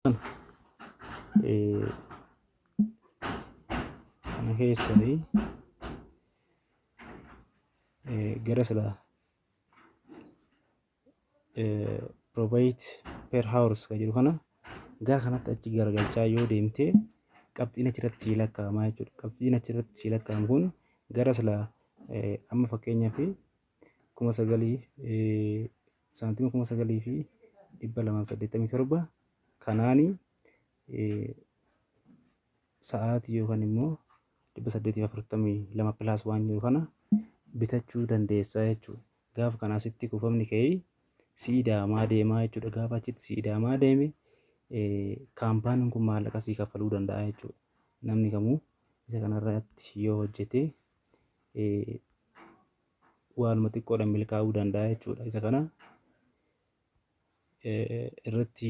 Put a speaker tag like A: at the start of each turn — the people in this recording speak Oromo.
A: Kana kana keessaa gara sila provide per hours kan jedhu kana gara kanatti achi garagalchaa yoo deemte, qabxiin achirratti sii lakkaa'amaa jechuudha. Qabxiin achirratti sii lakkaa'amu kun gara sila amma fakkeenyaaf 9,000, saantima 9,287 kanaani sa'aatii yookaan immoo 842 plus waan jiru kana bitachuu dandeessa jechuudha. Gaafa kana asitti kuufamni kee si ida'amaa deemaa jechuudha. Gaafa achitti si ida'amaa deeme, kaampaaniin kun maallaqa sii kaffaluu danda'a jechuudha. Namni kamuu isa kanarratti yoo hojjete waanuma xiqqoodhaan milkaa'uu danda'a jechuudha. Isa kana irratti